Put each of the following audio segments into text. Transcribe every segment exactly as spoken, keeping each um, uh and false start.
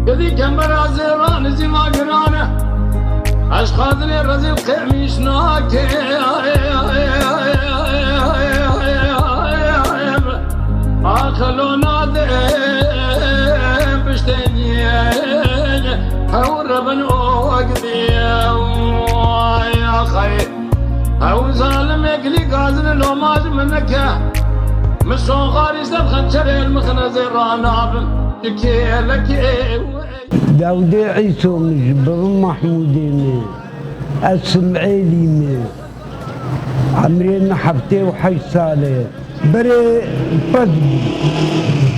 Gedî kembera zêran zî ma giran e. Eşqadinê rezîl qêmîş nake. Aqilo nade piştêniyê hew rebin ogdî. Ay axay. Ew zalimê gilî gazin lomaj min neke. Min şoxarî ser xençerê min xine zêra nabim. Dikê lekê. Dawdê Îso min ji bibim Mahmûdê min. Ez Sim'êlî me. Emrê min heftê û heşt sal e. Berê pez bû.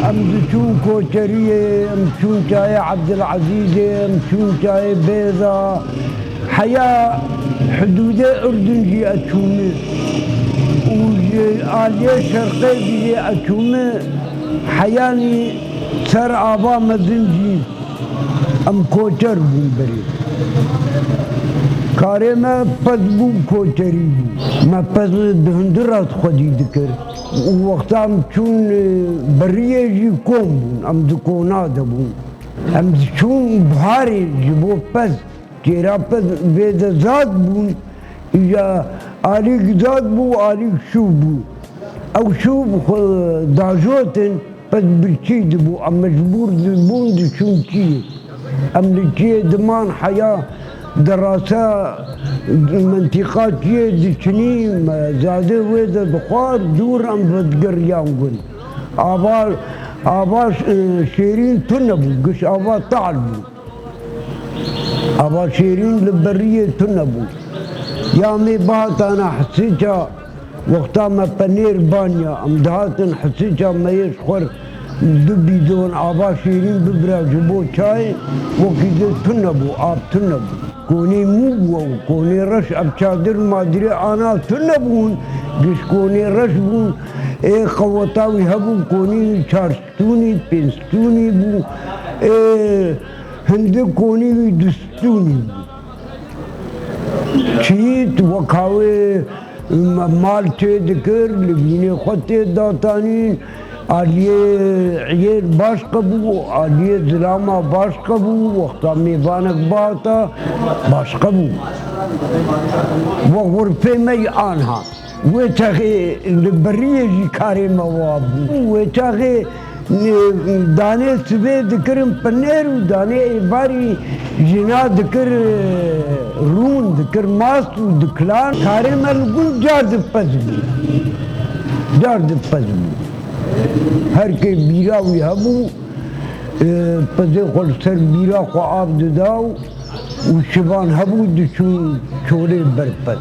Em diçûn koçeriyê, em çûn çayê Ebdilezîzê, em çûn çayê Bêza. Heya hidûdê Urdun jî ez çûme. Û ji aliyê şerqê jî ez çûme. Heyanî ser ava mezin jî. Em koçer bûn berê. Karê me pez bû, koçerî bû. Me pez di hundir re xwedî dikir. Û wexta em çûn, e, beriyê jî kom bûn. Em di kona de bûn. Em diçûn buharê ji bo pez. Çêra pez vê de zad bûn. Îja alîk zad bû, alîk şû bû. Ew şû xwe dajotin. Pez birçî dibû, em mecbûr dibûn diçûn çiyê. Em li çiyê diman heya derasa mintîqa çiyê diçinî, me zadê wê de dixwar, dûr em vedigeriyan gund. Ava, ava, e, şêrîn tune bû, giş ava tal bû. Ava şêrîn li beriyê tune bû. Ya me bihatana Hisica, wexta me penêr banya, em dihatin Hisica me yê ji xwe du bîdon ava şêrîn bibira ji bo çayê, wekî di tune bû, av tune bû. Konê mû bû ew, konê reş, ev çadir madirê ana tune bûn, giş konê reş bûn, ê qeweta wî hebû, konî çar stûnî, pênc stûnî bû, ê hindik konî wî du stûnî bû. Çît weka wê me-, mal çê dikir, li vînê xwe tê datanîn, aliyê eyêr başqe bû, aliyê zilama başqe bû, wexta mêvanek bihata başqe bû. Wek xurfê me yî anha. Wê çaxê li beriyê jî karê me wa bû. Wê çaxê, e, danê sibê dikirin pinêr û danê êvarî jina dikir, e, rûn dikir, mast û dikilan. Karê me li gund car di pez bû. Car di pez bû. Her kê bîra wî hebû, e, pezê xwe li ser bîra xwe av dida û û şivan hebû diçûn çolê ber pez.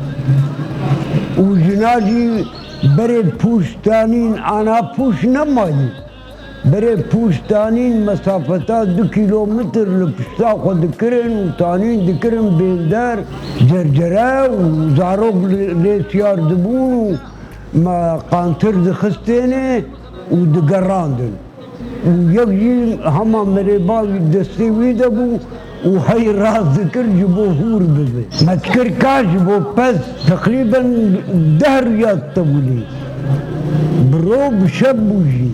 Û jina jî berê pûş tanîn, ana pûş nemayî. Berê pûş tanîn mesafeta du kîlometr li pişta xwe dikirin û tanîn dikirin bênder, cercere û zarok lê, lê siyar dibûn û me qantir dixistêne û digerandin. Û yek jî hema merêba wî destê wî de bû û hey rast dikir ji bo hûr bibe. Me dikir ka ji bo pez teqrîben deh riya tewilî. Bi ro bi şev bû jî.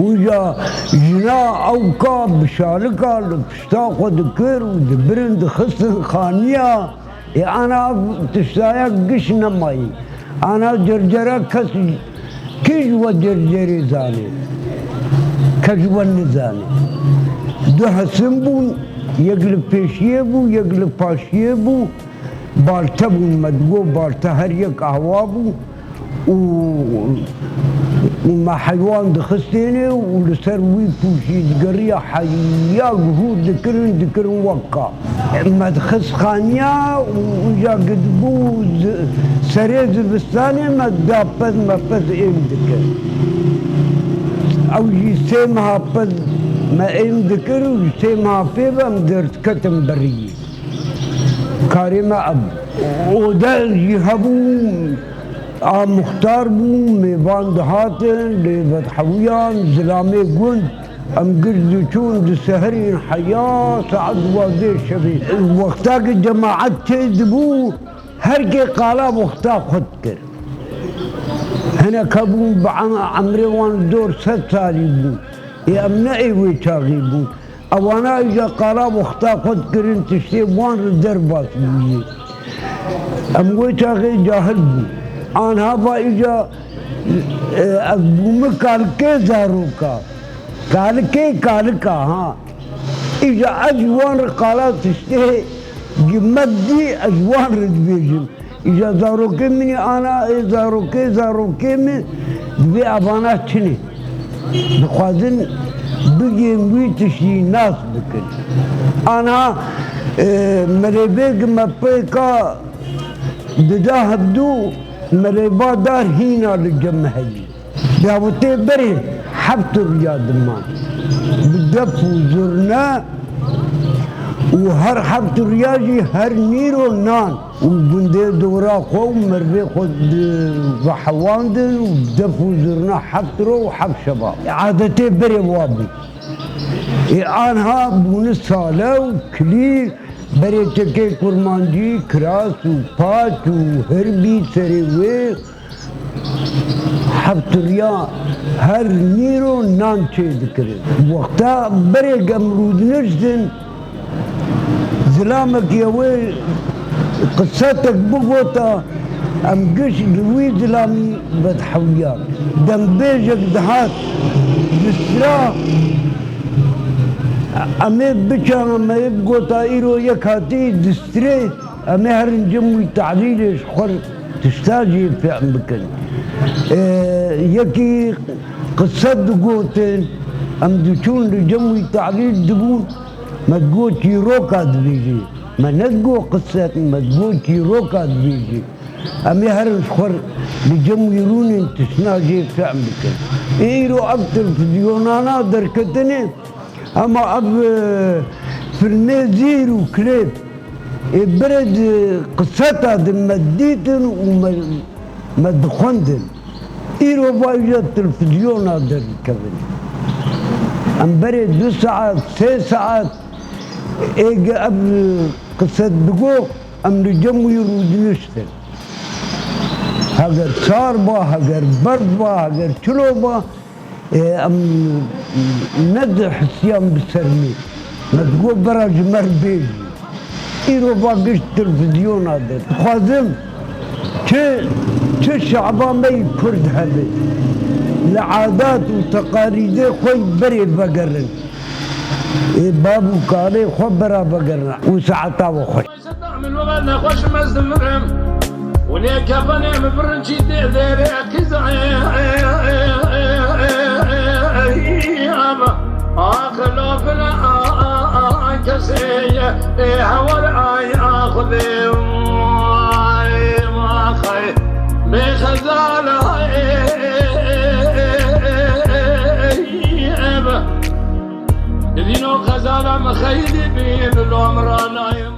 Û ya jina ewka bi şalika li pişta xwe dikir û dibirin dixistin xaniya. Ê ana tiştaya giş nemayî. Ana cercera kes kî ji we cercerê zanê? Kes ji we nizanê. Du hesin bûn, yek li pêşiyê bû, yek li paşiyê bû. Balte bûn, me digot balte her yek ahwa bû. û, û me heywan dixistêne û li ser wî pûşî digeriya heya hûr dikirin, dikirin wek ka. Me dixist xaniya û, û ya gidibû zi-, serê zivistanê me da pez, me pez êm dikir. Ew jî sê meha pez me êm dikir û sê meha pê ve em derdiketin beriyê. Karê me ev. Ode jî hebû, A muxtar bû, mêvan dihatin, lê vedhewiyan, zilamê gund, em giş diçûn, diseherîn heya saet duwazdeh şevê. Wexta ki cemaet çêdibû, her kê qala wexta xwe dikir. Hinek hebûn bi em-, emrê wan dor sed salî bûn. Ê em ne ê wê çaxê bûn. Ewana îja qala wexta xwe dikirin, tiştê wan re derbas bûyî. Em wê çaxê cahil bûn. Anha va îja, e, ez bûme kalikê zaroka. Kalikê kalika, ha. Îja ez ji wan re qala tiştê gi me dî ez ji wan re dibêjim. Îja zarokê min ê ana, ê zarokê, zarokê min, divê evana çinê. Dixwazin bigihên wî tiştî nas bikin. Ana, e, merêvê ki me pêka dida hevdû, merêva dar hîna li cem me heyî. Dawetê berê heft riya diman. Bi def û zurne û her heft riya jî her nîro nan û gundê dora xwe û mervê xwe di-, vehewandin û def û zurne heft ro û heft şeva. Adetê berê wa bû. Ê anha bûne sale û kilî berê çekê kurmancî, kiras û paç û hirbî serê wê. Heft riya her nîro nan çê dikirin. Wexta berê em rûdiniştin, zilamek ye wê qisetek bigota, em giş li wî zilamî vedhewiyan. Dengbêjek dihat, distira, em ê biçan, em ê bigota îro yek hatî distirê, em ê herin cem wî tehlîlê ji xwe tişta jî fehm bikin. Ee, yekî qise digotin, em diçûn li cem wî tehlîl dibûn, me digot çîroka dibêjî. Me nedigot qise, me digot çîroka dibêjî. Em ê herin ji xwe li cem wî rûnin tiştna jê fehm bikin. Ê îro ev televîzyonana derketine, Hema ev, e, filmê zîr û klêp, ê, berê di qiseta di me dîtin û me, me dixwendin. Îro va îja televîzyona derdikevin. Em berê du saet, sê saet ê ge ev, e, qiset digo, em li cem wî rûdiniştin. Heger sar ba, heger berf ba, heger çilo ba, Ê, em nedihisiyan bi ser me. Me digot bera ji me re bêjî. Îro va giş televîzyona de. Dixwazim çi, çi şe'ba me yî Kurd hebe. Li adat û teqalîdê xwe yî berê vegerin. Ê, bab û kalê xwe bera vegerin. Û saeta we xweş. Min we nexweş mez dimirim. Û lê kefenê min birin çî tê dêrê qîzayê. Ax lo bila kesê ye ê hewar ay axivê. Ay maxay bê xezala ê. Divîno xezala min xeylî bî bilo min ranayê.